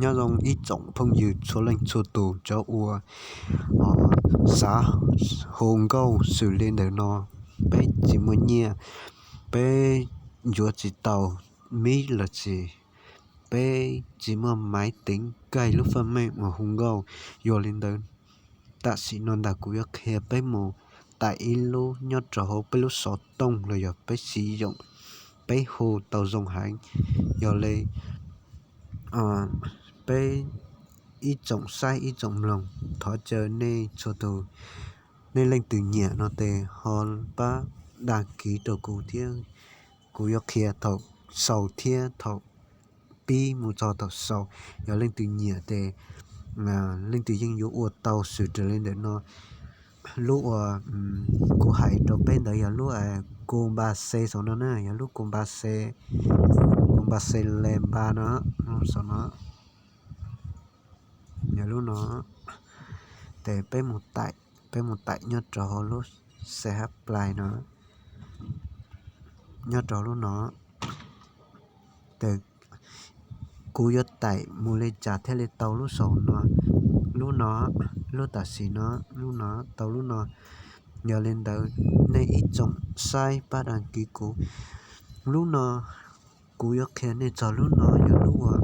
Nyob zoo ib tsoom phooj ywg txhua leej txhua tus, cov uas xav hu nkauj xws li ntawm no, peb tsis muaj nyiaj, peb yuav tsis tau mic los sis peb tsis muaj maiv teev kaij lub faj meej uas hu nkauj. Yog li ntawd, tam sim no ntag kuv yuav qhia peb mus taim ib lub nyob rau hauv peb lub xov tooj los yog peb siv yoom, peb hu tau zoo heev. Yog li peb ib tsoom saib ib tsoom mloog, thov caw nej txhua tus, nej leej twg nyiam no tes ho pab dag kiv rau kuv thiab, kuv yuav qhia thaum xaus thiab thaum pib mus txog thaum xaus. Yog leej twg nyiam tes leej twg yeej yuav ua tau xws raws li ntawm no. Lub uas kuv hais rau peb ntawd yog lub Cubase saum no na, yog lub Cubase, Cubase le npa no, saum no, yog lub no. Tes peb mus taim, peb mus taim nyob rau hauv lub C H Play no, nyob rau lub no. Tes kuv yuav taim mus li cas thiaj li tau lub xaus no, lub no, lub tam sim no, lub no tau lub no. Yog li ntawd, nej ib tsoom saib pab dag kiv kuv. Lub no kuv yuav qhia nej txog lub no yog lub uas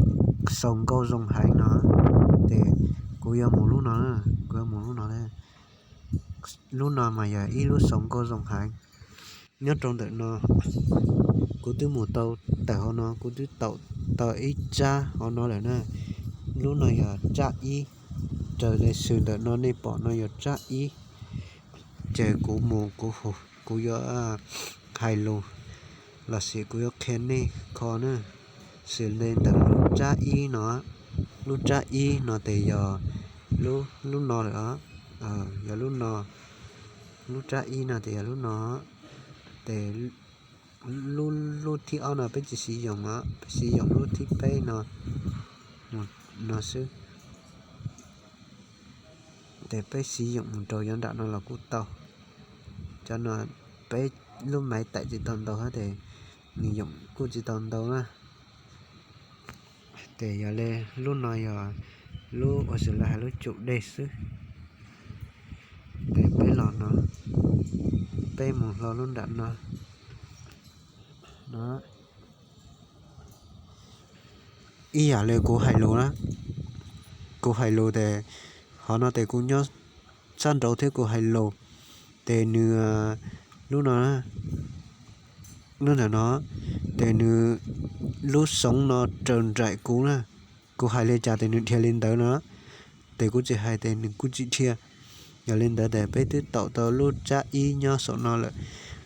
xaus nkauj zoo heev no. Ces kuv yuav mus lub no, kuv yuav mus lub no. Lub no mas yog ib lub xaus nkauj zoo heev. Nyob rau ntawm no, kuv twb mus tau tawm hauv no, kuv twb taum tau ib tsab hauv no lawm na. Lub no yog tsab ib, raws li xws ntawm no nej pom no yog tsab ib. Ces kuv mus, kuv yuav hais lus los sis kuv yuav qhia nej kho na. Xws li ntawm lub tsab ib no, lub tsab ib no tes yog lub no lawm, yog lub no. Lub tsab ib no tes yog lub no. Ces lub, lub thib ob no peb tsis siv yoos os, peb siv yoos lub thib peb no, no xwb. Ces peb siv yoos mus rau yav nram no los kuj tau. Cov no peb lub maiv taim tsis tau ntau thiab ces nws yoom kuj tsis tau ntau na. Ces yog li lub no yog lub uas xws li hais lub cum dej xwb. Ces peb los no, peb mus hlo lub nram no. Ib yam li kuv hais lus na, kuv hais lus ces hov no ces kuv nyob sab nraud thiab kuv hais lus, ces nws, lub no, lub ntawm no, ces nws, lub xoov no raws nraim kuv na. Kuv hais li cas ces nws dhia li ntawd no, ces kuv tsis hais ces nws kuj tsis dhia. Yog li ntawd ces peb twb taum tau lub tsab ib nyob saum no lawm.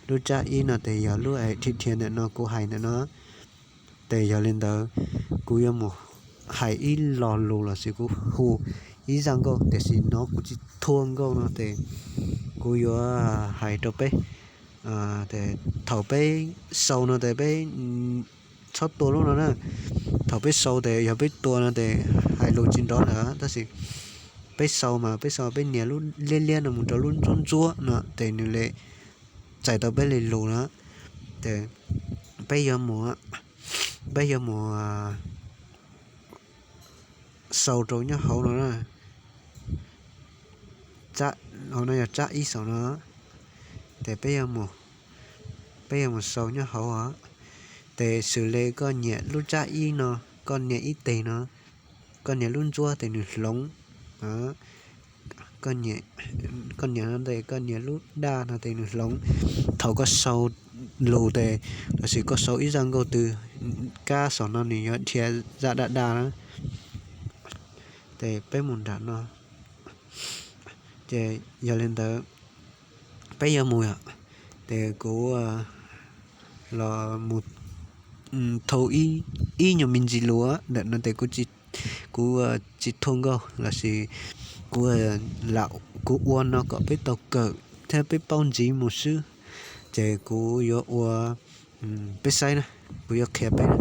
Lub tsab ib no ces yog lub dhia dhia ntawm no kuv hais ntawm no. Ces yog li ntawd, kuv yuav mus hais ib lo lus los sis kuv hu ib zaj nkauj, tiam sis no kuv tsis thua nkauj no ces kuv yuav hais rau peb. Thaum peb sau no ces peb txhob tua lub no na. Thaum peb sau ces yog peb tua no ces hais lus tsis nrov lawm, tab sis peb sau mas peb sau peb nias lub liab liab no mus rau lub ntsuab ntsuab no ces nws li txais tau peb li lus na. Ces peb yuav mus, peb yuav mus sau rau nyob hauv no na. Hauv no yog tsab ib saum no, ces peb yuav mus, peb yuav mus sau nyob hauv os. Ces xws li koj nyiam lub tsab ib no, koj nias ib teg no, koj nias lub ntsuab ces nws hloov. Koj nias no ces koj nias lub daj no ces nws hloov. Thaum koj sau lus ces los sis koj sau ib zaj nkauj twg, kab saum no nws yuav dhia zaj daj daj na. Ces peb mus nram no. Ces yog li ntawd, peb yuav mus, ces kuv los mus thau ib nyuag me ntsis lus ntawm no ces kuv tsis thua nkauj los sis kuv lam, kuv ua no kom peb tau kawm thiab peb paub ntxiv mus xwb. Ces kuv yuav ua, peb saib na, kuv yuav qhia peb na.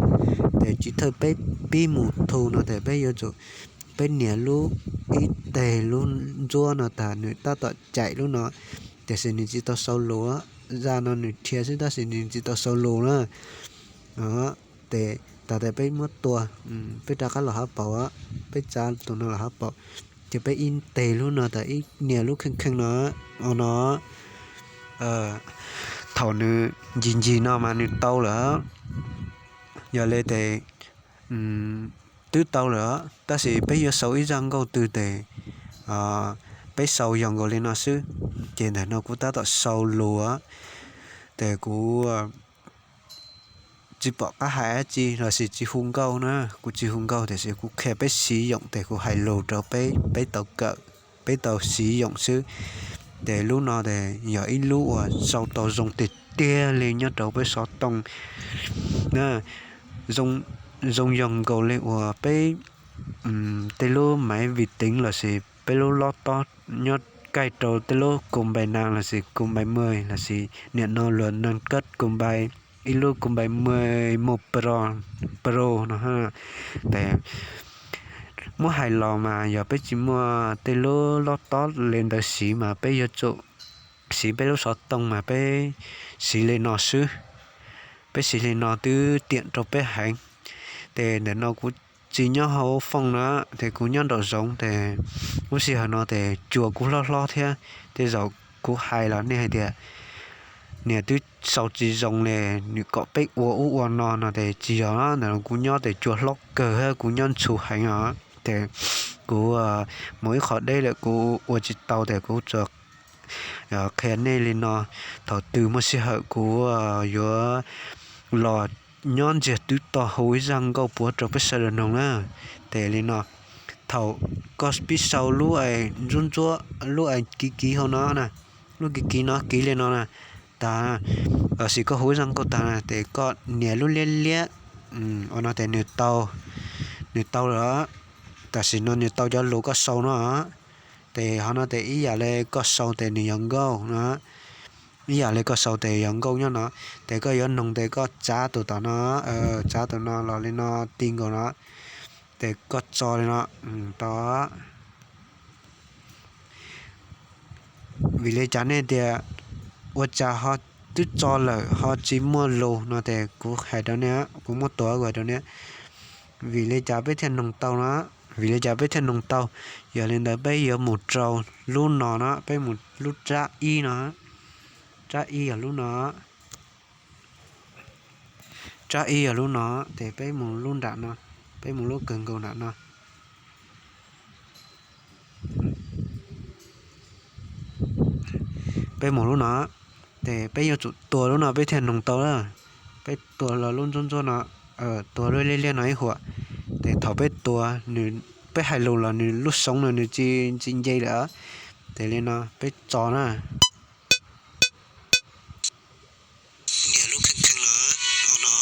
Ces tsis thawj peb pib mus thau no ces peb yuav tsum, peb nias lub ib teg lub ntsuab no tas nws tab tom caim lub no, tiam sis nws tsis tau sau lus. Zaj no nws dhia xwb tab sis nws tsis tau sau lus na. Ces tas tas peb muab tua, peb rov qab los hav paus, peb tsa tus no los hav paus, ces peb ib teg lub no tas ib nias lub kheej kheej no, no, thaum nws ncig ncig no mas nws tau lawm. Yog li tes twb tau lawm, tab sis peb yuav sau ib zaj nkauj twg tes peb sau yog nkaus li no xwb. Ces ntawm no kuv tab tom sau lus, tes kuv tsis pom qab hais dab tsi los sis tsis hu nkauj na, kuv tsis hu nkauj tiam sis kuv qhia peb siv yoom tes kuv hais lus rau peb, peb tau kawm, peb tau siv yoom xwb. Ces lub no tes yog ib lub uas sau tau zoo tiag tiag li nyob rau peb xov tooj na, zoo yog nkaus li uas peb tej lub maiv vi teev los sis peb lub lob tob nyob kaij rau tej lub kos npai na los sis kos npai maj los sis niam no luas na kab kos npai, ib lub kos npai maj maj pro no. Tes muab hais los mas yog peb tsis muaj tej lub lob tob li ntawd siv mas peb yuav tsum siv peb lub xov tooj mas peb siv li no xwb. Peb siv li no twb tiam rau peb heev. Ces ntawm no kuv tsis nyob hauv fooj na, ces kuv nyob nraum zoov ces lub sij hawm no ces cua kuj hlob hlob thiab. Tej zaum kuv hais los nej hais tias niam twb sau tsis zoo li, nws kom peb ua ub ua no no ces tsis yog, ntawm kuv nyob ces cua hlob kawg thiab kuv nyob ntxhov heev os. Ces kuv mus ib qho deb lawm kuv ua tsis tau ces kuv tsuas qhia nej li no. Thaum twg muaj sij hawm kuv yuav los nyob ntsiag twb to hu ib zaj nkauj puav rau peb sawv daws mloog na. Ces li no, thaum koj pib sau lub ntsuab ntsuab, lub kiv kiv hauv no na, lub kiv kiv no kiv li no na, tas, los sis koj hu ib zaj nkauj tas na ces koj nias lub liab liab ua no ces nws tau, nws tau lawm. Tam sim no nws tau cov lus koj sau no. Ces hov no ces ib yam li koj sau ces nws yog nkauj no, ib yam li koj sau ces yog nkauj nyob no. Ces koj yuav noog ces koj tsav tus tom no, tsav tus no los li no ti nkaus no, ces koj tso li no, tau. Vim li cas nej tias ua cas ho twb tso lawm ho tsis muaj lus no ces kuv hais rau nej, kuv muab tuav kuv hais rau nej, vim li cas peb thiaj noog tau no, vim li cas peb thiaj noog tau. Yog li ntawd peb yuav mus rau lub no no, peb mus lub tsab ib no, tsab ib yog lub no, tsab ib yog lub no, ces peb mus lub nram no, peb mus lub kawg nkaus nram no. Peb mus lub no, ces peb yuav tsum tua lub no peb thiaj noog tau lawm. Peb tua los lub ntsuab ntsuab no, tua lub liab liab no ib huam. Ces thaum peb tua, peb hais lus los nws lub xov no nws tsis ntxi nce lawm. Ces li no peb tso na. Nias lub kheej kheej no, no,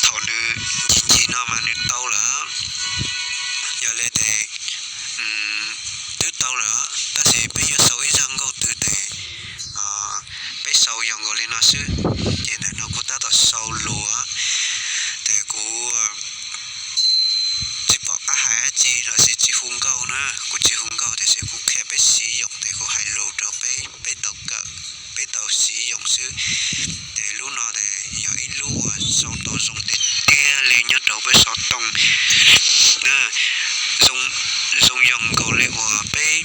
thaum nws ncig ncig no mas nws tau lawm. Yog li ces twb tau lawm, tab sis peb yuav sau ib zaj nkauj twg ces peb sau yog nkaus li no xwb. Ces ntawm no kuv tab tom sau lus, ces kuv tsis pom qab hais dab tsi los sis tsis hu nkauj na, kuv tsis hu nkauj tiam sis kuv qhia peb siv yoom ces kuv hais lus rau peb, peb tau kawm, peb tau siv yoom xwb. Ces lub no ces yog ib lub uas sau tau zoo tiag tiag li nyob rau peb xov tooj na, zoo yog nkaus li uas peb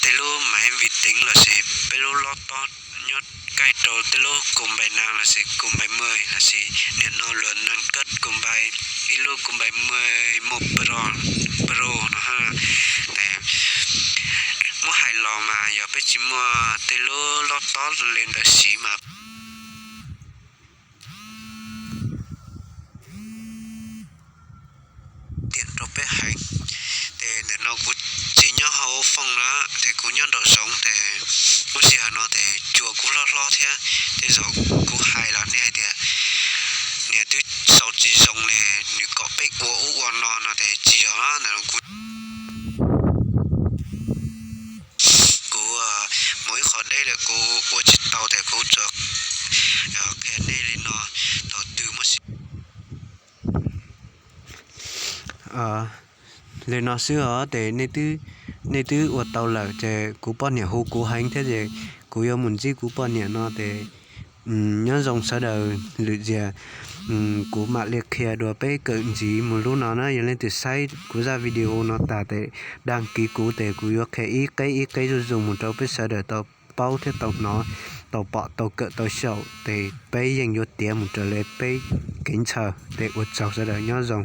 tej lub maiv vi teev los sis peb lub lob tob nyob kaij rau tej lub kos npai na los sis kos npai maj los sis niam no luas na kab kos npai, ib lub kos npai maj maj pro no. Ces muab hais los mas yog peb tsis muaj tej lub lob tob li ntawd siv mas tiam rau peb heev. Ces ntawm no kuv tsis nyob hauv fooj na, ces kuv nyob nraum zoov ces lub sij hawm no ces cua kuj hlob hlob thiab. Tej zaum kuv hais los nej hais tias niam twb sau tsis zoo li, nws kom peb ua ub ua no no ces tsis yog, ntawm no kuv kuv mus ib qho deb lawm kuv ua tsis tau ces kuv tsuas qhia nej li no. Thaum twg muaj sij Li no xwb os, ces nej twb ua tau lawm ces kuv poj niam hu kuv heev thiab ces kuv yuav mus ntsib kuv poj niam no ces Nyob zoo sawv daws, lwm zaus kuv mam li qhia dua peb kawm ntxiv mus lub no na. Yog leej twg saib kuv zaj video no tas tes dag kiv kuv tes kuv yuav qhia ib qeb ib qeb zuj zus mus rau peb sawv daws tau paub thiab tau hnov, tau pom tau kawm tau xyaum tes peb yeej yuav tiav mus raws li peb kev ntshaw. Tes ua tsaug sawv daws, nyob zoo.